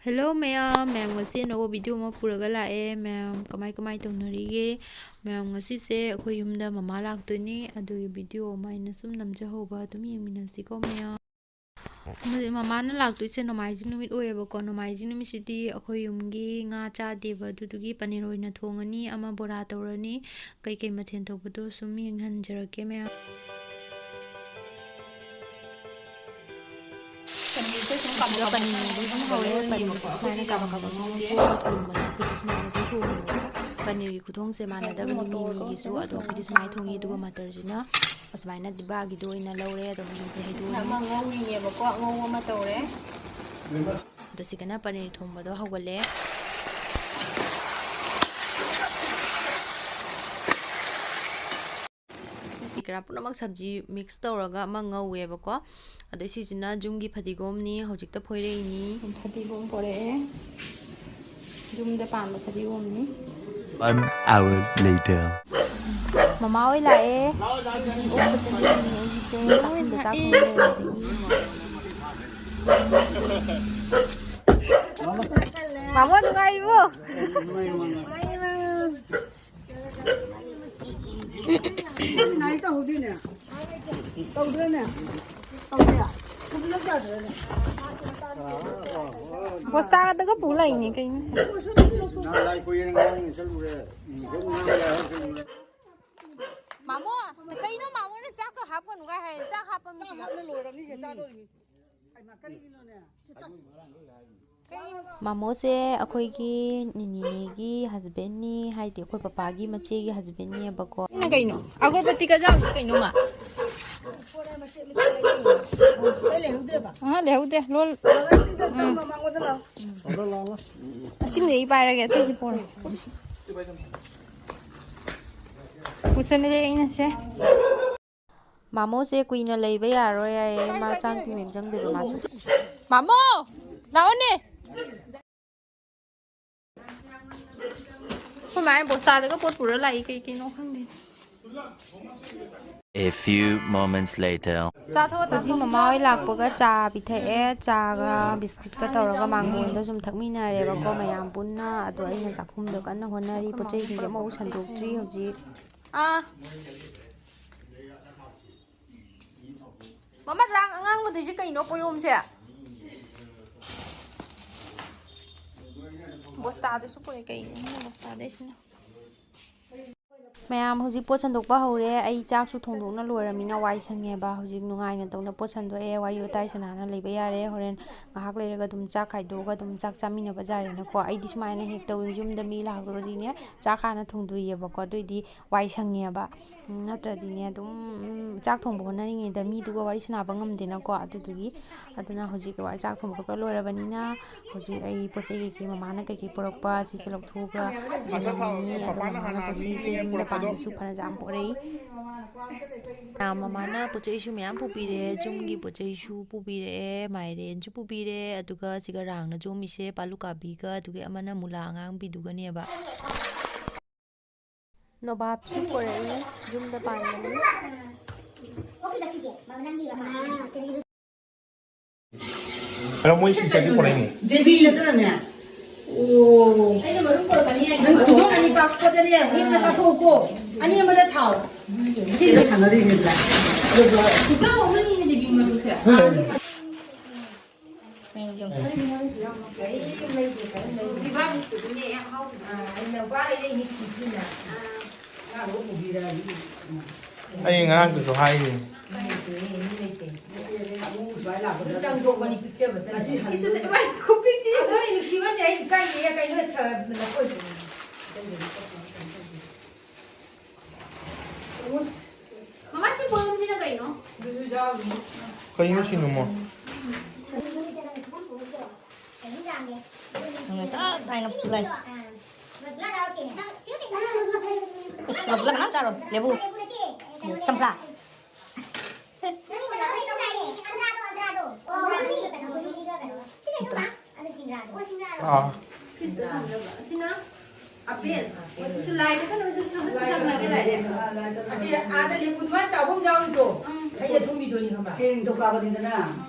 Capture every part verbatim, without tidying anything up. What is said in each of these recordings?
Hello ꯃꯌꯥꯝ, ꯃꯌꯥꯝ ꯉꯁꯤ ꯑꯅꯧꯕ video ꯑꯃ ꯄꯨꯔꯒ ꯂꯥꯛꯑꯦ꯫ ꯃꯌꯥꯝ ꯀꯃꯥꯏ ꯀꯃꯥꯏ ꯇꯧꯅꯔꯤꯒꯦ? ꯃꯌꯥꯝ ꯉꯁꯤꯁꯦ ꯑꯩꯈꯣꯏ ꯌꯨꯝꯗ ꯃꯃꯥ ꯂꯥꯛꯇꯣꯏꯅꯤ, ꯑꯗꯨꯒꯤ video ꯑꯃ ꯑꯩꯅ ꯁꯨꯝ ꯅꯝꯖꯍꯧꯕ, ꯑꯗꯨꯝ ꯌꯦꯡꯃꯤꯟꯅꯁꯤꯀꯣ ꯃꯌꯥꯝ꯫ ꯃ-, ꯃꯃꯥꯅ ꯂꯥꯛꯇꯣꯏꯁꯦ ꯅꯣꯡꯃꯥꯏꯖꯤꯡ ꯅꯨꯃꯤꯠ ꯑꯣꯏꯌꯦꯕꯀꯣ꯫ ꯅꯣꯡꯃꯥꯏꯖꯤꯡ ꯅꯨꯃꯤꯠꯁꯤꯗꯤ ꯑꯩꯈꯣꯏ ꯌꯨꯝꯒꯤ ꯉꯥ ꯆꯥꯗꯦꯕ, ꯑꯗꯨꯗꯨꯒꯤ ꯄꯅꯤꯔ ꯑꯣꯏꯅ ꯊꯣꯡꯉꯅꯤ, ꯑꯃ ꯕꯣꯔꯥ ꯇꯧꯔꯅꯤ꯫ ꯀꯩꯀꯩ ꯃꯊꯦꯜ ꯇꯧꯕꯗꯣ ꯁꯨꯝ ꯌꯦꯡꯍꯟꯖꯔꯛꯀꯦ ꯃꯌꯥꯝ꯫ ꯄꯅꯤꯔꯁꯦ ꯁꯨꯝ ꯀꯥꯕꯛ ꯀꯥꯕꯛ ꯄꯅꯤꯔꯁꯦ ꯁꯨꯝ ꯍꯧꯔꯦ꯫ ꯄꯅꯤꯔꯁꯦ ꯁꯨꯃꯥꯏꯅ ꯀꯥꯕꯛ ꯀꯥꯕꯛ ꯁꯨꯝ ꯂꯧꯊꯣꯛꯑꯒ ꯊꯣꯡꯕꯅꯦ꯫ ꯑꯩꯈꯣꯏꯗꯤ ꯁꯨꯃꯥꯏꯅ ꯑꯗꯨꯝ ꯊꯣꯡꯉꯦꯕꯀꯣ꯫ ꯄꯅꯤꯔꯒꯤ ꯈꯨꯊꯣꯡꯁꯦ ꯃꯥꯟꯅꯗꯕꯅꯤ ꯃꯤ ꯃꯤꯒꯤꯁꯨ꯫ ꯑꯗꯣ ꯑꯩꯈꯣꯏꯗꯤ ꯁꯨꯃꯥꯏꯅ ꯊꯣꯡꯉꯤ꯫ ꯑꯗꯨꯒ ꯃꯇꯔꯁꯤꯅ ꯑꯁꯨꯃꯥꯏꯅ ꯗꯤꯕꯥꯒꯤꯗꯣ ꯑꯣꯏꯅ ꯂꯧꯔꯦ꯫ ꯑꯗꯣ ꯃꯍꯤꯁꯦ ꯍꯩꯗꯣꯛꯑꯅꯤ꯫ ꯑꯃ ꯉꯧꯔꯤꯅꯦꯕꯀꯣ, ꯑꯉꯧꯕ ꯑꯃ ꯇꯧꯔꯦ꯫ ꯑꯗꯣ ꯁꯤꯒꯅ ꯄꯅꯤꯔ ꯊꯣꯡꯕꯗꯣ ꯍꯧꯒꯠꯂꯦ꯫ ꯀꯔꯤ ꯀꯔꯥ ꯄꯨꯝꯅꯃꯛ ꯁꯕꯖꯤ mix ꯇꯧꯔꯒ ꯑꯃ ꯉꯧꯋꯦꯕꯀꯣ꯫ ꯑꯗꯩ ꯁꯤꯁꯤꯅ ꯌꯨꯝꯒꯤ ꯐꯗꯤꯒꯣꯝꯅꯤ, ꯍꯧꯖꯤꯛꯇ ꯐꯣꯏꯔꯛꯏꯅꯤ꯫ ꯐꯗꯤꯒꯣꯝ ꯄꯣꯔꯛꯑꯦ, ꯌꯨꯝꯗ ꯄꯥꯟꯕ ꯐꯗꯤꯒꯣꯝꯅꯤ꯫ One hour later. ꯃꯃꯥ ꯍꯣꯏ ꯂꯥꯛꯑꯦ꯫ ꯑꯣꯛꯄ ꯆꯠꯂꯤꯅꯤ ꯑꯩꯒꯤꯁꯦ꯫ ꯆꯥꯛꯈꯨꯝꯗ ꯆꯥꯛ ꯊꯣꯡ ꯂꯩꯔꯝꯕꯗꯒꯤ꯫ ꯃꯥꯃꯣ ꯅꯨꯡꯉꯥꯏꯔꯤꯕꯣ? ꯅꯥꯏ ꯇꯧꯍꯧꯗꯦꯅꯦ꯫ ꯇꯧꯗ꯭ꯔꯅꯦ? ꯇꯧꯗꯦ? ꯀꯨꯞꯅ ꯌꯥꯗ꯭ꯔꯅꯦ? ꯕꯣꯁꯇꯥꯗꯒ ꯄꯨ ꯂꯥꯛꯏꯅꯦ ꯀꯩꯅꯣ? ꯅꯍꯥꯟ ꯂꯥꯏ ꯀꯣꯏꯌꯦꯅ ꯉꯔꯥꯡ ꯆꯠꯂꯨꯔꯦ꯫ ꯎꯝ, ꯑꯗꯨꯝ ꯉꯔꯥꯡ ꯂꯥꯏ ꯍꯔꯥꯎ ꯆꯠꯂꯨꯔꯦ꯫ ꯃꯥꯃꯣ, ꯀꯩꯅꯣ ꯃꯥꯃꯣꯅ ꯆꯥꯛꯀ ꯍꯥꯞꯄꯅꯨꯒ ꯍꯥꯏ? ꯆꯥꯛ ꯍꯥꯞꯄ ꯃꯤ ꯆꯥꯛ ꯍꯥꯞꯅ ꯂꯣꯏꯔꯕꯅꯤ, ꯆꯥꯗꯣꯔꯤꯃꯤ꯫ ꯍꯩꯃꯥ, ꯀꯔꯤꯒꯤꯅꯣꯅꯦ? ꯃꯥꯃꯣꯁꯦ ꯑꯩꯈꯣꯏꯒꯤ ꯅꯤꯅꯤꯅꯦꯒꯤ husbandꯅꯤ, ꯍꯥꯏꯗꯤ ꯑꯩꯈꯣꯏ ꯄꯄꯥꯒꯤ ꯃꯆꯦꯒꯤ husbandꯅꯦꯕꯀꯣ꯫ ꯁꯤꯅ ꯀꯩꯅꯣ? ꯑꯒꯔꯕꯇꯤ ꯀꯖꯥꯎꯁꯦ ꯀꯩꯅꯣꯃ? ꯑꯥ, ꯂꯩꯍꯧꯗ꯭ꯔꯦ꯫ ꯂꯣꯜ-, ꯎꯝ꯫ ꯑꯁꯤꯃꯗꯤ ꯑꯩ ꯄꯥꯏꯔꯒꯦ, ꯑꯇꯩꯁꯤ ꯄꯣꯔꯣ꯫ ꯄꯨꯁꯜꯂꯦ ꯑꯩꯅ ꯁꯦ꯫ ꯃꯥꯃꯣꯁꯦ ꯀꯨꯏꯅ ꯂꯩꯕ ꯌꯥꯔꯣꯏ ꯍꯥꯏꯌꯦ, ꯃꯥ ꯆꯥꯛ ꯄꯤ ꯃꯌꯨꯝ ꯆꯪꯗꯣꯏꯕ ꯃꯥꯁꯨ꯫ ꯃꯥꯃꯣ! ꯂꯥꯛꯑꯣꯅꯦ! ꯑꯩꯈꯣꯏ ꯃꯥꯅ ꯕꯣꯁꯇꯥꯗꯒ ꯄꯣꯠ ꯄꯨꯔ ꯂꯥꯛꯏ, ꯀꯩ ꯀꯩꯅꯣ ꯈꯪꯗꯦ꯫ A few moments later. ꯍꯧꯖꯤꯛ ꯃꯃꯥ ꯍꯣꯏ ꯂꯥꯛꯄꯒ ꯆꯥ ꯄꯤꯊꯛꯑꯦ꯫ ꯆꯥꯒ ꯕꯤꯁꯀꯤꯠꯀ ꯇꯧꯔꯒ ꯃꯥꯡꯒꯣꯟꯗ ꯁꯨꯝ ꯊꯛꯃꯤꯟꯅꯔꯦꯕꯀꯣ ꯃꯌꯥꯝ ꯄꯨꯟꯅ꯫ ꯑꯗꯣ ꯑꯩꯅ ꯆꯥꯛꯈꯨꯝꯗꯣ ꯀꯟꯅ ꯍꯣꯠꯅꯔꯤ꯫ ꯄꯣꯠ ꯆꯩꯁꯤꯡꯁꯦ ꯑꯃꯐꯥꯎ ꯁꯟꯗꯣꯛꯇ꯭ꯔꯤ ꯍꯧꯖꯤꯛ꯫ ꯑꯥ꯫ ꯃꯃꯥ, ꯔꯥꯡ ꯑꯉꯥꯡꯕꯗꯩꯁꯦ ꯀꯩꯅꯣ ꯄꯣꯌꯣꯝꯁꯦ? ꯕꯣꯁꯇꯥꯗꯁꯨ ꯄꯨꯔꯦ꯫ ꯀꯩꯅꯣ ꯕꯣꯁꯇꯥꯗꯩꯁꯤꯅ? ꯃꯌꯥꯝ ꯍꯧꯖꯤꯛ ꯄꯣꯠ ꯁꯟꯗꯣꯛꯄ ꯍꯧꯔꯦ꯫ ꯑꯩ ꯆꯥꯛꯁꯨ ꯊꯣꯡꯗꯣꯛꯅ ꯂꯣꯏꯔꯃꯤꯅ ꯋꯥꯏ ꯁꯪꯉꯦꯕ꯫ ꯍꯧꯖꯤꯛ ꯅꯨꯡꯉꯥꯏꯅ ꯇꯧꯅ ꯄꯣꯠ ꯁꯟꯗꯣꯛꯑꯦ, ꯋꯥꯔꯤ ꯋꯥꯇꯥꯏ ꯁꯥꯟꯅꯅ ꯂꯩꯕ ꯌꯥꯔꯦ꯫ ꯍꯣꯔꯦꯟ ꯉꯥꯏꯍꯥꯛ ꯂꯩꯔꯒ ꯑꯗꯨꯝ ꯆꯥꯛ ꯈꯥꯏꯗꯣꯛꯑꯒ ꯑꯗꯨꯝ ꯆꯥꯛ ꯆꯥꯃꯤꯟꯅꯕ ꯌꯥꯔꯦꯅꯀꯣ꯫ ꯑꯩꯗꯤ ꯁꯨꯃꯥꯏꯅ ꯍꯦꯛ ꯇꯧꯏ, ꯌꯨꯝꯗ ꯃꯤ ꯂꯥꯛꯇꯧꯔꯗꯤꯅꯦ ꯆꯥꯛ ꯍꯥꯟꯅ ꯊꯣꯡꯗꯣꯛꯏꯌꯦꯕꯀꯣ꯫ ꯑꯗꯨꯏꯗꯤ ꯋꯥꯏ ꯁꯪꯉꯦꯕ꯫ ꯎꯝ, ꯅꯠꯇ꯭ꯔꯗꯤꯅꯦ ꯑꯗꯨꯝ, ꯎꯝ, ꯆꯥꯛ ꯊꯣꯡꯕ ꯍꯣꯠꯅꯔꯤꯉꯩꯗ ꯃꯤꯗꯨꯒ ꯋꯥꯔꯤ ꯁꯥꯟꯅꯕ ꯉꯝꯗꯦꯅꯀꯣ꯫ ꯑꯗꯨꯗꯨꯒꯤ ꯑꯗꯨꯅ ꯍꯧꯖꯤꯛ ꯋꯥꯔꯤ ꯆꯥꯛ ꯊꯣꯡꯕ ꯈꯣꯠꯄ ꯂꯣꯏꯔꯕꯅꯤꯅ ꯍꯧꯖꯤꯛ ꯑꯩ ꯄꯣꯠ ꯆꯩ ꯀꯩꯀꯩ ꯃꯃꯥꯅ ꯀꯩꯀꯩ ꯄꯨꯔꯛꯄ ꯁꯤꯁꯦ ꯂꯧꯊꯣꯛꯑꯒ ꯌꯦꯡꯉꯝꯃꯤꯅꯤ꯫ ꯑꯗꯣ ꯃꯃꯥꯅ ꯄꯣꯠ ꯆꯩꯁꯦ ꯌꯨꯝꯗ ꯄꯥꯟꯕꯁꯨ ꯐꯅꯌꯥꯝ ꯄꯣꯔꯛꯏ꯫ ꯃꯃꯥꯅ ꯄꯣꯠ ꯆꯩꯁꯨ ꯃꯌꯥꯝ ꯄꯨꯕꯤꯔꯛꯑꯦ꯫ ꯌꯨꯝꯒꯤ ꯄꯣꯠ ꯆꯩꯁꯨ ꯄꯨꯕꯤꯔꯛꯑꯦ, ꯃꯥꯏꯔꯦꯟꯁꯨ ꯄꯨꯕꯤꯔꯛꯑꯦ, ꯑꯗꯨꯒ ꯁꯤꯒ ꯔꯥꯡꯅ ꯌꯣꯝꯃꯤꯁꯦ ꯄꯥꯂꯨꯀꯥꯕꯤꯒ, ꯑꯗꯨꯒ ꯑꯃꯅ ꯃꯨꯂꯥ ꯑꯉꯥꯡꯕꯤꯗꯨꯒꯅꯦꯕ꯫ ꯅꯣꯕꯥꯞꯁꯨ ꯄꯨꯔꯛꯏ, ꯌꯨꯝꯗ ꯄꯥꯟꯕꯅꯤ꯫ ꯑꯗꯣ ꯃꯣꯏ ꯁꯤ ꯆꯠꯀꯦ ꯄꯨꯔꯛꯏꯅꯦ꯫ ꯗꯦꯕꯤ ꯅꯠꯇ꯭ꯔꯅꯦ? ꯑꯣ꯫ ꯑꯩꯅ ꯃꯔꯨꯝ ꯄꯨꯔꯛꯀꯅꯤ ꯍꯥꯏꯒꯦ꯫ ꯅꯪ ꯈꯨꯗꯣꯡ ꯑꯅꯤ ꯄꯥꯛꯄꯗꯅꯦ, ꯍꯦꯛꯇ ꯆꯥꯊꯣꯛꯎꯀꯣ꯫ ꯑꯅꯤ ꯑꯃꯗ ꯊꯥꯎ꯫ ꯁꯤꯒ ꯁꯥꯟꯅꯔꯤꯅꯦꯕ꯫ ꯑꯗꯨꯒ ꯈꯨꯆꯥꯎ ꯑꯃꯅꯤꯅꯦ ꯗꯦꯕꯤ ꯃꯔꯨꯁꯦ꯫ ꯎꯝ꯫ ꯑꯩ ꯉꯔꯥꯡꯗꯁꯨ ꯍꯥꯏꯔꯤꯅꯦ꯫ ꯃꯃꯥ, ꯁꯤ ꯄꯣꯌꯣꯝꯁꯤꯅ ꯀꯩꯅꯣ? ꯀꯩꯅꯣ ꯁꯤꯅꯃꯣ? ꯅꯪꯅ ꯇꯞ ꯇꯥꯏꯅ ꯂꯩ꯫ ꯏꯁ, ꯔꯣꯁꯒꯨꯂꯥ ꯀꯅꯥꯝ ꯆꯥꯔꯣꯏ꯫ ꯂꯦꯕꯨ꯫ ꯆꯝꯄ꯭ꯔꯥ꯫ ꯑꯥ꯫ ꯕꯦꯜ, ꯍꯧꯖꯤꯛꯁꯨ ꯂꯥꯏꯗ ꯀꯩꯅꯣ ꯁꯣꯝꯗ ꯆꯪꯉꯒꯦ ꯂꯥꯏꯗ꯫ ꯑꯁꯤ ꯑꯥꯗ ꯂꯦꯕꯨ ꯑꯗꯨꯃꯥꯏꯅ ꯆꯥꯎꯕ ꯑꯃ ꯌꯥꯎꯔꯤꯗꯣ, ꯎꯝ꯫ ꯍꯩ ꯑꯊꯨꯝꯕꯤꯗꯨꯅꯤ ꯈꯪꯕ꯭ꯔꯥ? ꯍꯌꯦꯡ ꯅꯤꯡꯊꯧꯀꯥꯕꯅꯤꯗꯅ꯫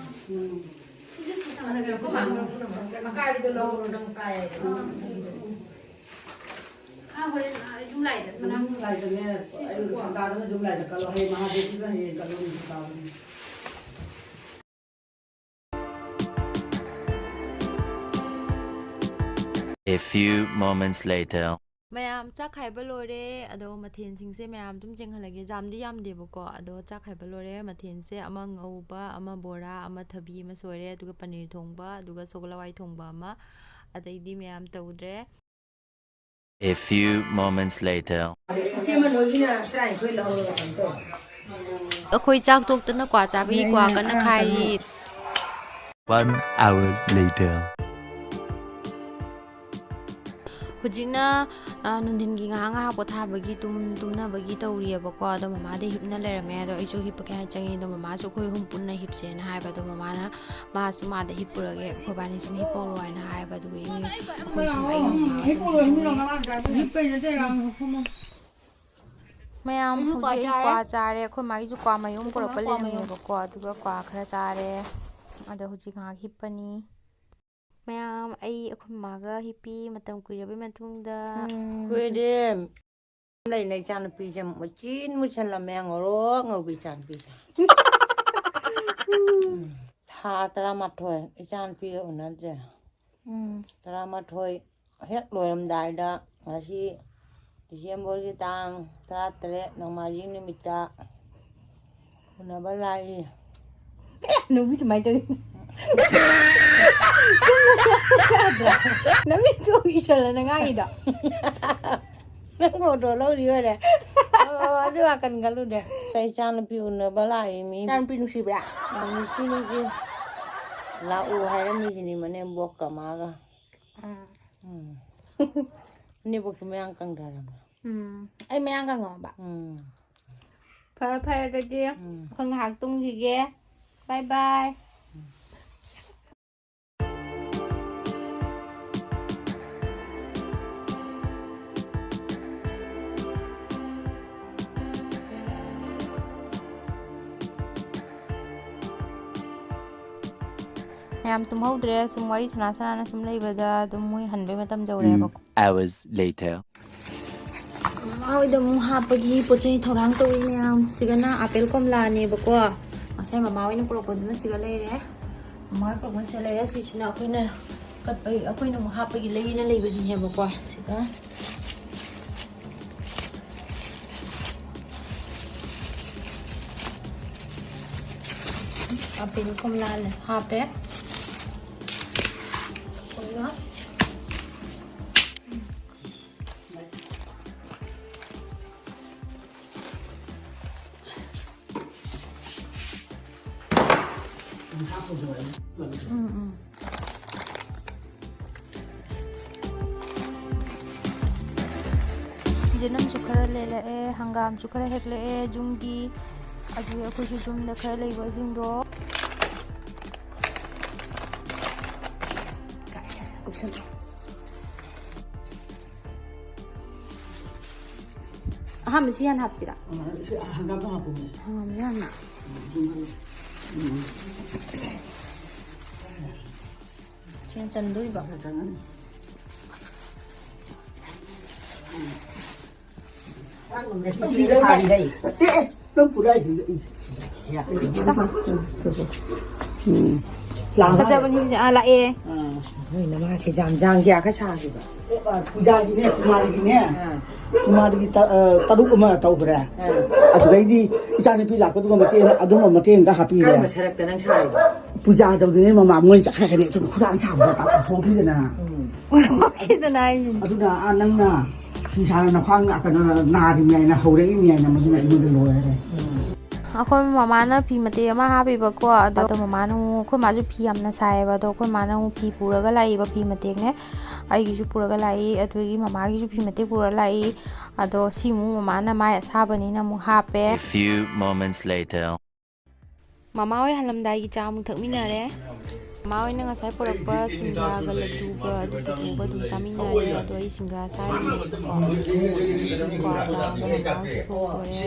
ꯎꯝ꯫ ꯁꯤꯁꯨ ꯄꯨꯁꯜꯂꯒꯦ, ꯑꯩꯈꯣꯏ ꯃꯥ꯫ ꯑꯀꯥꯏꯕꯗꯣ ꯂꯧꯔꯣ, ꯅꯪ ꯀꯥꯏ ꯍꯥꯏꯗꯣ꯫ ꯑꯥ, ꯍꯣꯔꯦꯟ, ꯑꯥ, ꯌꯨꯝ ꯂꯥꯏꯗ ꯃꯅꯥꯛ꯫ ꯌꯨꯝ ꯂꯥꯏꯗꯅꯦ, ꯑꯩ ꯁꯟꯗꯥꯗꯅ ꯌꯨꯝ ꯂꯥꯏꯗ ꯀꯠꯂꯣ, ꯍꯌꯦꯡ ꯃꯍꯥꯗꯦꯕꯒꯤꯗ ꯍꯌꯦꯡ ꯀꯠꯂꯣ, ꯅꯤꯡꯊꯧꯀꯥꯕꯅꯤ꯫ A few moments later. ꯃꯌꯥꯝ ꯆꯥꯛ ꯈꯥꯏꯕ ꯂꯣꯏꯔꯦ꯫ ꯑꯗꯣ ꯃꯊꯦꯜꯁꯤꯡꯁꯦ ꯃꯌꯥꯝ ꯑꯗꯨꯝ ꯌꯦꯡꯍꯜꯂꯒꯦ꯫ ꯌꯥꯝꯗꯤ ꯌꯥꯝꯗꯦꯕꯀꯣ꯫ ꯑꯗꯣ ꯆꯥꯛ ꯈꯥꯏꯕ ꯂꯣꯏꯔꯦ꯫ ꯃꯊꯦꯜꯁꯦ ꯑꯃ ꯉꯧꯕ, ꯑꯃ ꯕꯣꯔꯥ, ꯑꯃ ꯊꯕꯤ ꯑꯃ ꯁꯣꯏꯔꯦ, ꯑꯗꯨꯒ ꯄꯅꯤꯔ ꯊꯣꯡꯕ, ꯑꯗꯨꯒ ꯁꯒꯣꯜ ꯍꯋꯥꯏ ꯊꯣꯡꯕ ꯑꯃ꯫ ꯑꯇꯩꯗꯤ ꯃꯌꯥꯝ ꯇꯧꯗ꯭ꯔꯦ꯫ A few moments later. ꯏꯆꯦ ꯃꯅꯣꯏꯒꯤꯅ ꯇꯔꯥꯅꯤꯊꯣꯏ ꯂꯧꯔꯒ ꯀꯩꯅꯣ ꯇꯧꯔꯦ꯫ ꯑꯩꯈꯣꯏ ꯆꯥꯛ ꯇꯣꯛꯇꯅ ꯀ꯭ꯋꯥ ꯆꯥꯕꯒꯤ ꯀ꯭ꯋꯥ ꯀꯟꯅ ꯈꯥꯏꯔꯤ꯫ One hour later. ꯍꯧꯖꯤꯛꯅ, ꯑ, ꯅꯨꯡꯊꯤꯟꯒꯤ ꯉꯥꯏꯍꯥꯛ ꯉꯥꯏꯍꯥꯛ ꯄꯣꯊꯥꯕꯒꯤ ꯇꯨꯝ-, ꯇꯨꯝꯅꯕꯒꯤ ꯇꯧꯔꯤꯑꯕꯀꯣ꯫ ꯑꯗꯣ ꯃꯃꯥꯗ ꯍꯤꯞꯅ ꯂꯩꯔꯝꯃꯦ꯫ ꯑꯗꯣ ꯑꯩꯁꯨ ꯍꯤꯞꯄꯒꯦ ꯍꯥꯏꯅ ꯆꯪꯉꯤ꯫ ꯑꯗꯣ ꯃꯃꯥꯁꯨ ꯑꯩꯈꯣꯏ ꯑꯍꯨꯝ ꯄꯨꯟꯅ ꯍꯤꯞꯁꯦꯅ ꯍꯥꯏꯕ꯫ ꯑꯗꯣ ꯃꯃꯥꯅ ꯃꯥꯁꯨ ꯃꯥꯗ ꯍꯤꯞꯄꯨꯔꯒꯦ, ꯑꯩꯈꯣꯏꯕꯥꯅꯤ ꯁꯨꯝ ꯍꯤꯞꯄꯧꯔꯣ ꯍꯥꯏꯅ ꯍꯥꯏꯕ꯫ ꯑꯗꯨꯒ ꯑꯩ, ꯑꯩꯈꯣꯏ ꯁꯨꯝ ꯑꯩ ꯃꯃꯥ ꯁꯨꯝ ꯍꯤꯞꯄꯧꯔꯣ꯫ ꯃꯌꯥꯝ ꯍꯧꯖꯤꯛ ꯑꯩ ꯀ꯭ꯋꯥ ꯆꯥꯔꯦ꯫ ꯑꯩꯈꯣꯏ ꯃꯥꯒꯤꯁꯨ ꯀ꯭ꯋꯥ ꯃꯌꯨꯝ ꯄꯨꯔꯛꯄ ꯂꯩꯔꯝꯃꯦꯕꯀꯣ꯫ ꯑꯗꯨꯒ ꯀ꯭ꯋꯥ ꯈꯔ ꯆꯥꯔꯦ꯫ ꯑꯗꯣ ꯍꯧꯖꯤꯛ ꯉꯥꯏꯍꯥꯛ ꯍꯤꯞꯄꯅꯤ꯫ ꯃꯌꯥꯝ, ꯑꯩ ꯑꯩꯈꯣꯏ ꯃꯃꯥꯒ ꯍꯤꯞꯄꯤ ꯃꯇꯝ ꯀꯨꯏꯔꯕꯩ ꯃꯇꯨꯡꯗ꯫ ꯎꯝ꯫ ꯀꯨꯏꯔꯦ꯫ ꯂꯩꯅ ꯏꯆꯥꯅꯨꯄꯤꯁꯦ ꯃꯨꯆꯤꯟ ꯃꯨꯁꯜꯂꯝꯃꯦ, ꯉꯧꯔꯣꯛ ꯉꯧꯕꯤ ꯏꯆꯥꯅꯨꯄꯤꯁꯦ꯫ ꯎꯝ꯫ ꯊꯥ ꯇꯔꯥꯃꯥꯊꯣꯏ ꯏꯆꯥꯅꯨꯄꯤꯒ ꯎꯅꯗ꯭ꯔꯦ꯫ ꯎꯝ꯫ ꯇꯔꯥꯃꯥꯊꯣꯏ ꯍꯦꯛ ꯂꯣꯏꯔꯝꯗꯥꯏꯗ, ꯉꯁꯤ ꯗꯤꯁꯦꯝꯕꯔꯒꯤ ꯇꯥꯡ ꯇꯔꯥꯇꯔꯦꯠ ꯅꯣꯡꯃꯥꯏꯖꯤꯡ ꯅꯨꯃꯤꯠꯇ ꯎꯅꯕ ꯂꯥꯛꯏ꯫ ꯑꯦ, ꯅꯨꯄꯤ ꯑꯗꯨꯃꯥꯏꯅ ꯇꯧꯋꯤ꯫ ꯅꯃꯤꯠꯇꯣ ꯏꯁꯜꯂꯅ ꯉꯥꯡꯉꯤꯗꯣ꯫ ꯅꯪ ꯐꯣꯇꯣ ꯂꯧꯔꯤ ꯑꯣꯏꯔꯦ꯫ ꯑꯣ, ꯑꯗꯨ ꯋꯥꯈꯜ ꯈꯜꯂꯨꯗꯦ꯫ ꯏꯆꯥꯅꯨꯄꯤ ꯎꯅꯕ ꯂꯥꯛꯏ ꯃꯤ꯫ ꯏꯆꯥꯅꯨꯄꯤ ꯅꯨꯡꯁꯤꯕ꯭ꯔꯥ? ꯅꯨꯡꯁꯤ, ꯅꯨꯡꯁꯤ꯫ ꯂꯥꯛꯎ ꯍꯥꯏꯔꯝꯃꯤꯁꯤꯅꯤ ꯃꯅꯦꯝꯕꯣꯛꯀ ꯃꯥꯒ꯫ ꯎꯝ꯫ ꯎꯝ꯫ ꯅꯦꯝꯕꯣꯛꯁꯨ ꯃꯌꯥꯡ ꯀꯪꯊꯔꯝꯃꯦ꯫ ꯎꯝ꯫ ꯑꯩ ꯃꯌꯥꯡ ꯀꯪꯉꯝꯃꯕ? ꯎꯝ꯫ ꯐꯔꯦ, ꯐꯔꯦ, ꯑꯗꯨꯗꯤ ꯎꯝ꯫ ꯑꯩꯈꯣꯏ ꯉꯥꯏꯍꯥꯛ ꯇꯨꯝꯈꯤꯒꯦ꯫ ꯕꯥꯏ ꯕꯥꯏ꯫ ꯎꯝ꯫ ꯃꯌꯥꯝ ꯇꯨꯝꯍꯧꯗ꯭ꯔꯦ, ꯁꯨꯝ ꯋꯥꯔꯤ ꯁꯅꯥ ꯁꯅꯥꯅ ꯁꯨꯝ ꯂꯩꯕꯗ ꯑꯗꯨꯝ ꯃꯣꯏ ꯍꯟꯕꯩ ꯃꯇꯝ ꯌꯧꯔꯛꯑꯦꯕꯀꯣ꯫ Hours later. ꯃꯃꯥ ꯍꯣꯏꯗ ꯑꯃꯨꯛ ꯍꯥꯞꯄꯒꯤ ꯄꯣꯠ ꯆꯩ ꯊꯧꯔꯥꯡ ꯇꯧꯔꯤ ꯃꯌꯥꯝ꯫ ꯁꯤꯒꯅ ꯑꯥꯄꯦꯜ ꯀꯣꯝꯂꯥꯅꯦꯕꯀꯣ꯫ ꯉꯁꯥꯏ ꯃꯃꯥ ꯍꯣꯏꯅ ꯄꯨꯔꯛꯄꯗꯨꯅ ꯁꯤꯒ ꯂꯩꯔꯦ꯫ ꯃꯃꯥ ꯍꯣꯏ ꯄꯨꯔꯛꯄꯅ ꯁꯤꯒ ꯂꯩꯔꯦ꯫ ꯁꯤꯁꯤꯅ ꯑꯩꯈꯣꯏꯅ ꯀꯠꯄꯩ, ꯑꯩꯈꯣꯏꯅ ꯑꯃꯨꯛ ꯍꯥꯞꯄꯒꯤ ꯂꯩꯔ ꯂꯩꯕꯗꯨꯅꯦꯕꯀꯣ꯫ ꯁꯤꯒ ꯑꯥꯄꯦꯜ ꯀꯣꯝꯂꯥ ꯍꯥꯞꯄꯦ꯫ ꯑꯗꯨꯒ ꯎꯝ, ꯎꯝ꯫ ꯌꯦꯅꯝꯁꯨ ꯈꯔ ꯂꯩꯔꯛꯑꯦ, ꯍꯪꯒꯥꯝꯁꯨ ꯈꯔ ꯍꯦꯛꯂꯛꯑꯦ ꯌꯨꯝꯒꯤ, ꯑꯗꯨꯒꯤ ꯑꯩꯈꯣꯏꯁꯨ ꯌꯨꯝꯗ ꯈꯔ ꯂꯩꯕꯁꯤꯡꯗꯣ꯫ ꯑꯍꯥꯟꯕ ꯁꯤ ꯍꯥꯟꯅ ꯍꯥꯞꯁꯤꯔꯥ? ꯑ, ꯁꯤ ꯍꯪꯒꯥꯝꯗꯣ ꯍꯥꯞꯄꯣꯃꯦ꯫ ꯍꯪꯒꯥꯝ ꯌꯥꯝꯅ꯫ ꯎꯝ, ꯎꯝ꯫ ꯁꯤꯅ ꯆꯟꯗꯣꯔꯤꯕ? ꯈꯔ ꯆꯪꯉꯅꯤ꯫ ꯎꯝ꯫ ꯅꯪ ꯄꯨꯔꯛꯏꯗꯨꯗꯤ꯫ ꯎꯝ꯫ ꯐꯖꯕꯅꯤ ꯁꯤꯁꯦ꯫ ꯑꯥ, ꯂꯥꯛꯑꯦ꯫ ꯑꯥ꯫ ꯅꯣꯏ ꯅꯃꯥꯁꯦ ꯖꯥꯝ ꯖꯥꯝ ꯀꯌꯥ ꯈꯔ ꯁꯥꯈꯤꯕ? ꯄꯨꯖꯥꯒꯤꯅꯦ, ꯀꯨꯃꯥꯔꯒꯤꯅꯦ꯫ ꯑꯥ꯫ ꯀꯨꯃꯥꯔꯒꯤ ꯇ-, ꯑ, ꯇꯔꯨꯛ ꯑꯃ ꯇꯧꯈ꯭ꯔꯦ꯫ ꯑꯥ꯫ ꯑꯗꯨꯗꯩꯗꯤ ꯏꯆꯥꯅꯨꯄꯤ ꯂꯥꯛꯄꯗꯨꯒ ꯃꯇꯦꯛ ꯑꯃ, ꯑꯗꯨꯝꯕ ꯃꯇꯦꯛ ꯑꯃꯒ ꯍꯥꯞꯄꯤꯔꯦ꯫ ꯀꯔꯝꯕ ꯁꯔꯛꯇ ꯅꯪ ꯁꯥꯔꯤꯕ? ꯄꯨꯖꯥ ꯇꯧꯗ꯭ꯔꯤꯉꯩ ꯃꯃꯥꯡ ꯃꯣꯏ ꯆꯠꯈ꯭ꯔꯒꯅꯤ ꯑꯗꯨꯝ ꯈꯨꯗꯥꯡ ꯁꯥꯕꯗꯣ ꯇꯥꯊꯣꯛꯈꯤꯗꯅ꯫ ꯎꯝ꯫ ꯇꯥꯊꯣꯛꯈꯤꯗꯅ ꯍꯥꯏꯁꯤꯅꯤ꯫ ꯑꯗꯨꯅ, ꯑꯥ, ꯅꯪꯅ ꯐꯤ ꯁꯥꯔ ꯅꯈ꯭ꯋꯥꯡ, ꯀꯩꯅꯣ, ꯅꯥꯔꯤꯕꯅꯤ ꯍꯥꯏꯅ, ꯍꯧꯔꯛꯏꯕꯅꯤ ꯍꯥꯏꯅ ꯃꯗꯨꯅ ꯑꯩꯉꯣꯟꯗ ꯂꯣꯏꯔꯦ꯫ ꯎꯝ꯫ ꯑꯩꯈꯣꯏ ꯃꯃꯥꯅ ꯐꯤ ꯃꯇꯦꯛ ꯑꯃ ꯍꯥꯞꯄꯤꯕꯀꯣ, ꯑꯗꯣ, ꯑꯗꯣ ꯃꯃꯥꯅ ꯑꯃꯨꯛ, ꯑꯩꯈꯣꯏ ꯃꯥꯁꯨ ꯐꯤ ꯌꯥꯝꯅ ꯁꯥꯏꯌꯦꯕ, ꯑꯗꯣ ꯑꯩꯈꯣꯏ ꯃꯥꯅ ꯑꯃꯨꯛ ꯐꯤ ꯄꯨꯔꯒ ꯂꯥꯛꯏꯕ, ꯐꯤ ꯃꯇꯦꯛꯅꯦ꯫ ꯑꯩꯒꯤꯁꯨ ꯄꯨꯔꯒ ꯂꯥꯛꯏ, ꯑꯗꯨꯗꯒꯤ ꯃꯃꯥꯒꯤꯁꯨ ꯐꯤ ꯃꯇꯦꯛ ꯄꯨꯔꯒ ꯂꯥꯛꯏ꯫ ꯑꯗꯣ ꯁꯤ ꯑꯃꯨꯛ ꯃꯃꯥꯅ ꯃꯥꯏ ꯑꯁꯥꯕꯅꯤꯅ ꯑꯃꯨꯛ ꯍꯥꯞꯄꯦ꯫ A few moments later. ꯃꯃꯥ ꯍꯣꯏ ꯍꯜꯂꯝꯗꯥꯏꯒꯤ ꯆꯥ ꯑꯃꯨꯛ ꯊꯛꯃꯤꯟꯅꯔꯦ꯫ ꯃꯃꯥ ꯍꯣꯏꯅ ꯉꯁꯥꯏ ꯄꯨꯔꯛꯄ ꯁꯤꯡꯒ꯭ꯔꯥꯒ ꯂꯗꯨꯒ ꯑꯗꯨ ꯄꯨꯊꯣꯛꯑꯒ ꯑꯗꯨꯝ ꯆꯥꯃꯤꯟꯅꯔꯦ꯫ ꯑꯗꯣ ꯑꯩ ꯁꯤꯡꯒ꯭ꯔꯥ ꯆꯥꯔꯤꯅꯦꯕꯀꯣ꯫ ꯀ꯭ꯋꯥ ꯆꯥꯕ ꯃꯇꯥꯡꯁꯨ ꯊꯣꯛꯇꯣꯔꯦ꯫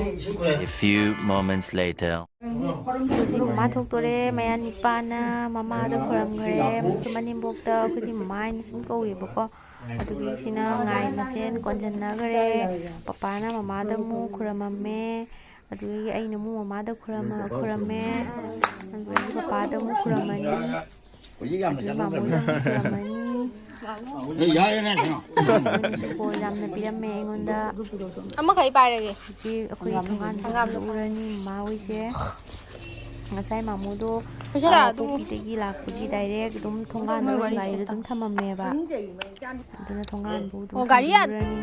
A few moments later. ꯍꯧꯖꯤꯛ ꯃꯃꯥ ꯊꯣꯛꯇꯣꯔꯦ꯫ ꯃꯌꯥ ꯅꯤꯄꯥꯅ ꯃꯃꯥꯗ ꯈꯨꯔꯝꯈ꯭ꯔꯦ꯫ ꯃꯅꯤꯡꯕꯣꯛꯇ ꯑꯩꯈꯣꯏꯗꯤ ꯃꯃꯥ ꯍꯥꯏꯅ ꯁꯨꯝ ꯀꯧꯋꯦꯕꯀꯣ꯫ ꯑꯗꯨꯒꯤ ꯁꯤꯅ ꯉꯥꯏ ꯃꯁꯦꯟ ꯀꯣꯟꯁꯤꯟꯅꯈ꯭ꯔꯦ꯫ ꯄꯄꯥꯅ ꯃꯃꯥꯗ ꯑꯃꯨꯛ ꯈꯨꯔꯝꯃꯝꯃꯦ꯫ ꯑꯗꯨꯗꯒꯤ ꯑꯩꯅ ꯑꯃꯨꯛ ꯃꯃꯥꯗ ꯈꯨꯔꯝꯃ-, ꯈꯨꯔꯝꯃꯦ꯫ ꯑꯗꯨꯗꯒꯤ ꯄꯄꯥꯗ ꯑꯃꯨꯛ ꯈꯨꯔꯝꯃꯅꯤ꯫ ꯍꯧꯖꯤꯛ ꯌꯥꯝꯅ ꯑꯗꯨꯗꯒꯤ ꯆꯠꯅꯗ꯭ꯔꯕꯅꯤ꯫ ꯃꯥꯃꯣꯗ ꯑꯃꯨꯛ ꯈꯨꯔꯝꯃꯅꯤ꯫ ꯑꯦ, ꯌꯥꯔꯦꯅꯦ, ꯀꯩꯅꯣ? ꯃꯣꯏꯅꯁꯨ ꯕꯣꯔ ꯌꯥꯝꯅ ꯄꯤꯔꯝꯃꯦ ꯑꯩꯉꯣꯟꯗ꯫ ꯑꯃꯈꯛ ꯑꯩ ꯄꯥꯏꯔꯒꯦ꯫ ꯍꯧꯖꯤꯛ ꯑꯩꯈꯣꯏ ꯊꯣꯡꯒꯥꯟꯗ ꯍꯪꯒꯥꯝꯗꯣ꯫ ꯎꯔꯅꯤ ꯃꯃꯥ ꯍꯣꯏꯁꯦ꯫ ꯉꯁꯥꯏ ꯃꯥꯃꯣꯗꯣ, ꯄꯩꯁꯥ ꯑꯥ, ꯂꯥꯛꯑꯗꯨꯕꯨ꯫ ꯄꯣꯛꯄꯤꯗꯒꯤ ꯂꯥꯛꯄꯒꯤ ꯗꯥꯏꯔꯦꯛ ꯑꯗꯨꯝ ꯊꯣꯡꯒꯥꯟꯗ ꯃꯣꯏ ꯋꯥꯔꯤ ꯒꯥꯔꯤꯗ ꯁꯥꯟꯅ꯫ ꯑꯗꯨꯝ ꯊꯝꯃꯝꯃꯦꯕ꯫ ꯑꯗꯨꯅ ꯊꯣꯡꯒꯥꯟꯕꯨ ꯑꯗꯨꯝ ꯑꯣ, ꯒꯥꯔꯤ ꯌꯥ-, ꯊꯝꯕꯤꯔꯅꯤ꯫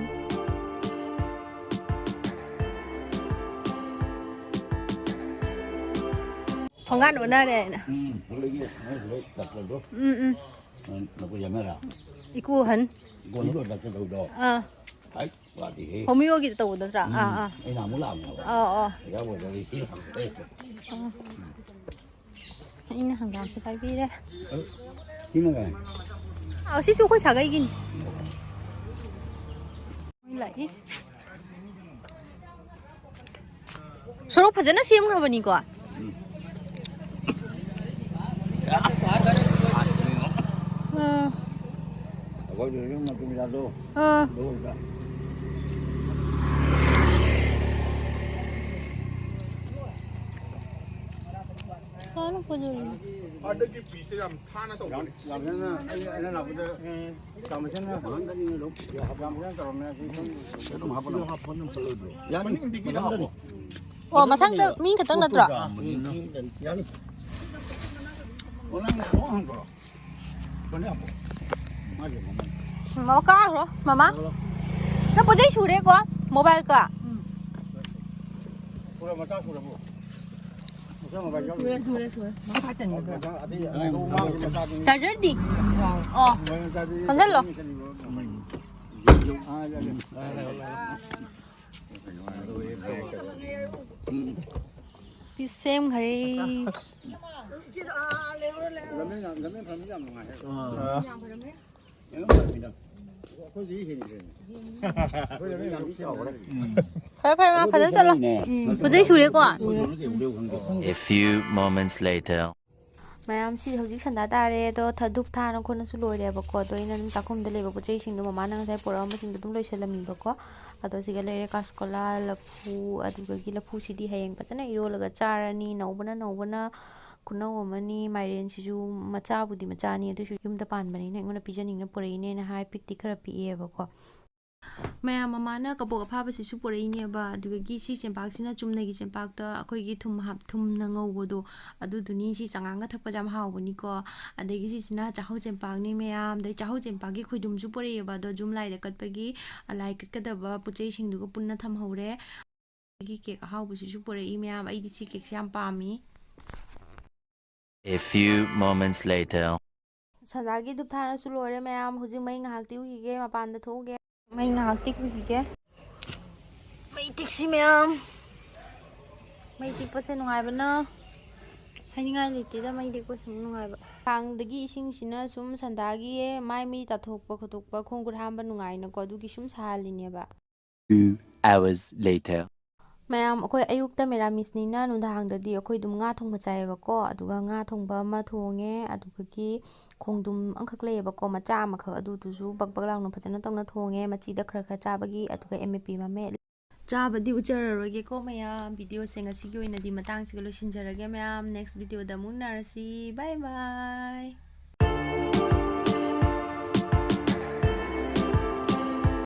ꯊꯣꯡꯒꯥꯟ ꯑꯣꯟꯅꯔꯦ ꯍꯥꯏꯅ꯫ ꯎꯝ, ꯍꯧꯖꯤꯛꯀꯤ, ꯍꯧꯖꯤꯛ ꯇꯠꯄꯗꯣ꯫ ꯎꯝ, ꯎꯝ꯫ ꯎꯝ, ꯅꯈꯣꯏ ꯌꯥꯅꯔꯥ? ꯏꯀꯨ ꯑꯍꯟ꯫ ꯏꯀꯨ ꯑꯍꯟꯗꯣ ꯗꯥꯛꯇꯔ ꯇꯧꯕꯗꯣ? ꯑꯥ꯫ ꯍꯥꯏ, ꯋꯥꯗꯦꯍꯦ꯫ ꯍꯣꯃꯤꯌꯣꯒꯤꯗ ꯇꯧꯕ ꯅꯠꯇ꯭ꯔꯥ? ꯎꯝ, ꯑꯥ, ꯑꯥ꯫ ꯑꯩꯅ ꯑꯃꯨꯛ ꯂꯥꯛꯑꯝꯃꯦꯕ꯫ ꯑꯥ, ꯑꯥ꯫ ꯑꯣꯖꯥ ꯕꯣꯏꯗ ꯑꯩ ꯁꯤ ꯍꯪꯉꯛꯑꯦ꯫ ꯑꯥ꯫ ꯑꯩꯅ ꯍꯪꯒꯥꯝꯁꯨ ꯄꯥꯏꯕꯤꯔꯦ꯫ ꯑ, ꯁꯤꯅ ꯀꯥꯏ? ꯑ, ꯁꯤꯁꯨ ꯑꯩꯈꯣꯏ ꯁꯥꯒꯩꯒꯤꯅꯤ꯫ ꯂꯥꯛꯏ꯫ ꯁꯣꯔꯣꯛ ꯐꯖꯅ ꯁꯦꯝꯈ꯭ꯔꯕꯅꯤꯀꯣ꯫ ꯎꯝ꯫ ꯑꯥ꯫ ꯑꯩꯈꯣꯏꯁꯨ ꯌꯨꯝ ꯃꯇꯨꯡ ꯌꯥꯗꯣ꯫ ꯑꯥ꯫ ꯂꯧꯍꯧꯗ꯫ ꯀꯥꯏꯅ ꯐꯖꯔꯤ꯫ ꯍꯟꯗꯛꯀꯤ ꯄꯤꯁꯦ ꯌꯥꯝ ꯊꯥꯅ ꯇꯧꯕꯅꯦ꯫ ꯌꯥꯝ ꯐꯖꯅ ꯑꯩ, ꯑꯩꯅ ꯂꯥꯛꯄꯗ, ꯎꯝ꯫ ꯑꯣ, ꯃꯊꯪꯗ ꯃꯤ ꯈꯛꯇꯪ ꯅꯠꯇ꯭ꯔꯣ? ꯎꯝ, ꯑꯣ, ꯀꯥꯈ꯭ꯔꯣ, ꯃꯃꯥ꯫ ꯅꯪ ꯄꯣꯠ ꯆꯩ ꯁꯨꯔꯦꯀꯣ? ꯃꯣꯕꯥꯏꯜ ꯀ? ꯁꯨꯔꯦ, ꯁꯨꯔꯦ, ꯁꯨꯔꯦ꯫ ꯃꯈꯥ ꯆꯟꯒꯗ꯭ꯔꯣ? ꯆꯥꯔꯖꯔꯗꯤ? ꯑꯣ, ꯈꯪꯖꯜꯂꯣ꯫ ꯄꯤꯁ ꯁꯦꯝꯈ꯭ꯔꯦ꯫ ꯂꯝꯖꯦꯟ ꯌꯥꯝ, ꯂꯝꯖꯦꯟ ꯐꯝꯕꯁꯦ ꯌꯥꯝ ꯅꯨꯡꯉꯥꯏ꯫ ꯑꯥ꯫ ꯌꯥꯝ ꯐꯔꯝꯃꯦ꯫ ꯌꯥꯝ ꯐꯔꯝꯃꯤꯗ꯫ ꯑꯩꯈꯣꯏꯗꯤ ꯍꯦꯟꯈ꯭ꯔꯦꯅꯦ꯫ ꯑꯩꯈꯣꯏ ꯂꯝꯖꯦꯟ ꯌꯥꯝ ꯊꯤ ꯆꯥꯎꯈ꯭ꯔꯦ꯫ ꯐꯔꯦ, ꯐꯔꯦ, ꯃꯥ ꯐꯖꯅ ꯆꯠꯂꯣ꯫ ꯎꯝ, ꯄꯣꯠ ꯆꯩ ꯁꯨꯔꯦꯀꯣ? A few moments later. ꯃꯌꯥꯝ, ꯁꯤ ꯍꯧꯖꯤꯛ ꯁꯟꯗꯥ ꯇꯥꯔꯦ, ꯑꯗꯣ ꯊ-, ꯙꯨꯞ ꯊꯥꯅ ꯈꯣꯠꯅꯁꯨ ꯂꯣꯏꯔꯦꯕꯀꯣ꯫ ꯑꯗꯣ ꯑꯩꯅ ꯑꯗꯨꯝ ꯆꯥꯛꯈꯨꯝꯗ ꯂꯩꯕ ꯄꯣꯠ ꯆꯩꯁꯤꯡꯗꯣ ꯃꯃꯥꯅ ꯉꯁꯥꯏ ꯄꯨꯔꯛꯑꯝꯕꯁꯤꯡꯗꯣ ꯑꯗꯨꯝ ꯂꯣꯏꯁꯤꯜꯂꯝꯃꯤꯕꯀꯣ꯫ ꯑꯗꯣ ꯁꯤꯒ ꯂꯩꯔꯦ ꯀꯥꯁꯀꯣꯂꯥ, ꯂꯐꯨ, ꯑꯗꯨꯗꯒꯤ ꯂꯐꯨꯁꯤꯗꯤ ꯍꯌꯦꯡ ꯐꯖꯅ ꯏꯔꯣꯜꯂꯒ ꯆꯥꯔꯅꯤ꯫ ꯅꯧꯕꯅ ꯅꯧꯕꯅ ꯈꯨꯅꯧ ꯑꯃꯅꯤ꯫ ꯃꯥꯏꯔꯦꯟꯁꯤꯁꯨ ꯃꯆꯥꯕꯨꯗꯤ ꯃꯆꯥꯅꯤ, ꯑꯗꯨꯏꯁꯨ ꯌꯨꯝꯗ ꯄꯥꯟꯕꯅꯤꯅ ꯑꯩꯉꯣꯟꯗ ꯄꯤꯖꯅꯤꯡꯅ ꯄꯨꯔꯛꯏꯅꯦꯅ ꯍꯥꯏ, ꯄꯤꯛꯇꯤ ꯈꯔ ꯄꯤꯛꯑꯦꯕꯀꯣ꯫ ꯃꯌꯥꯝ, ꯃꯃꯥꯅ ꯀꯕꯣꯛ ꯑꯐꯥꯕꯁꯤꯁꯨ ꯄꯨꯔꯛꯏꯅꯦꯕ꯫ ꯑꯗꯨꯗꯒꯤ ꯁꯤ ꯆꯦꯡꯄꯥꯛꯁꯤꯅ ꯆꯨꯝꯅꯒꯤ ꯆꯦꯡꯄꯥꯛꯇ ꯑꯩꯈꯣꯏꯒꯤ ꯊꯨꯝ ꯍꯥꯞ-, ꯊꯨꯝꯅ ꯉꯧꯕꯗꯣ, ꯑꯗꯨꯗꯨꯅꯤ꯫ ꯁꯤ ꯆꯉꯥꯡꯒ ꯊꯛꯄꯁꯦ ꯌꯥꯝ ꯍꯥꯎꯕꯅꯤꯀꯣ꯫ ꯑꯗꯒꯤ ꯁꯤꯁꯤꯅ ꯆꯥꯛꯍꯧ ꯆꯦꯡꯄꯥꯛꯅꯤ ꯃꯌꯥꯝ꯫ ꯑꯗꯩ ꯆꯥꯛꯍꯧ ꯆꯦꯡꯄꯥꯛꯀꯤ ꯈꯣꯏꯗꯨꯝꯁꯨ ꯄꯨꯔꯛꯑꯦꯕ꯫ ꯑꯗꯣ ꯖꯨꯝ ꯂꯥꯏꯗ ꯀꯠꯄꯒꯤ, ꯑ, ꯂꯥꯏ ꯀꯠꯀꯗꯕ ꯄꯣꯠ ꯆꯩꯁꯤꯡꯗꯨꯒ ꯄꯨꯟꯅ ꯊꯝꯍꯧꯔꯦ꯫ ꯑꯗꯒꯤ ꯀꯦꯛ ꯑꯍꯥꯎꯕꯁꯤꯁꯨ ꯄꯨꯔꯛꯏ ꯃꯌꯥꯝ꯫ ꯑꯩꯗꯤ ꯁꯤ ꯀꯦꯛꯁꯦ ꯌꯥꯝ ꯄꯥꯝꯃꯤ꯫ A few moments later. ꯁꯟꯗꯥꯒꯤ ꯙꯨꯞ ꯊꯥꯅꯁꯨ ꯂꯣꯏꯔꯦ ꯃꯌꯥꯝ꯫ ꯍꯧꯖꯤꯛ ꯃꯩ ꯉꯥꯏꯍꯥꯛ ꯇꯤꯛꯎꯈꯤꯒꯦ, ꯃꯄꯥꯟꯗ ꯊꯣꯛꯎꯒꯦ꯫ ꯃꯩ ꯉꯥꯏꯍꯥꯛ ꯇꯤꯛꯎꯈꯤꯒꯦ꯫ ꯃꯩ ꯇꯤꯛꯁꯤ ꯃꯌꯥꯝ꯫ ꯃꯩ ꯇꯤꯛꯄꯁꯦ ꯅꯨꯡꯉꯥꯏꯕꯅ ꯍꯥꯏꯅꯤꯡꯉꯥꯏ ꯂꯩꯇꯦꯗ, ꯃꯩ ꯇꯤꯛꯄꯁꯦ ꯅꯨꯡꯉꯥꯏꯕ꯫ ꯈꯥꯡꯗꯒꯤ ꯏꯁꯤꯡꯁꯤꯅ ꯁꯨꯝ ꯁꯟꯗꯥꯒꯤ ꯃꯥꯏ ꯃꯤ ꯇꯥꯊꯣꯛꯄ ꯈꯣꯠꯇꯣꯛꯄ, ꯈꯣꯡ ꯈꯨꯠ ꯍꯥꯝꯕ ꯅꯨꯡꯉꯥꯏꯅꯀꯣ, ꯑꯗꯨꯒꯤ ꯁꯨꯝ ꯁꯥꯍꯜꯂꯤꯅꯦꯕ꯫ Two hours later. ꯃꯌꯥꯝ, ꯑꯩꯈꯣꯏ ꯑꯌꯨꯛꯇ ꯃꯦꯔꯥꯃꯤꯁꯅꯤꯅ ꯅꯨꯡꯗꯥꯡꯗꯗꯤ ꯑꯩꯈꯣꯏ ꯑꯗꯨꯝ ꯉꯥ ꯊꯣꯡꯕ ꯆꯥꯏꯌꯦꯕꯀꯣ꯫ ꯑꯗꯨꯒ ꯉꯥ ꯊꯣꯡꯕ ꯑꯃ ꯊꯣꯡꯉꯦ, ꯑꯗꯨꯗꯒꯤ ꯈꯣꯡꯗꯨꯝ ꯑꯃꯈꯛ ꯂꯩꯌꯦꯕꯀꯣ, ꯃꯆꯥ ꯑꯃꯈꯛ, ꯑꯗꯨꯗꯨꯁꯨ ꯕꯛ ꯕꯛ ꯂꯥꯎꯅ ꯐꯖꯅ ꯇꯧꯅ ꯊꯣꯡꯉꯦ, ꯃꯆꯤꯗ ꯈꯔ ꯈꯔ ꯆꯥꯕꯒꯤ꯫ ꯑꯗꯨꯒ ꯑꯦꯝ ꯑꯦ ꯄꯤ ꯃꯃꯦ꯫ ꯆꯥꯕꯗꯤ ꯎꯠꯆꯔꯔꯣꯏꯒꯦꯀꯣ ꯃꯌꯥꯝ, ꯚꯤꯗꯤꯑꯣꯁꯦ ꯉꯁꯤꯒꯤ ꯑꯣꯏꯅꯗꯤ ꯃꯇꯥꯡꯁꯤꯒ ꯂꯣꯏꯁꯤꯟꯖꯔꯒꯦ ꯃꯌꯥꯝ꯫ Next ꯚꯤꯗꯤꯑꯣꯗ ꯑꯃꯨꯛ ꯎꯅꯔꯁꯤ꯫ Bye bye.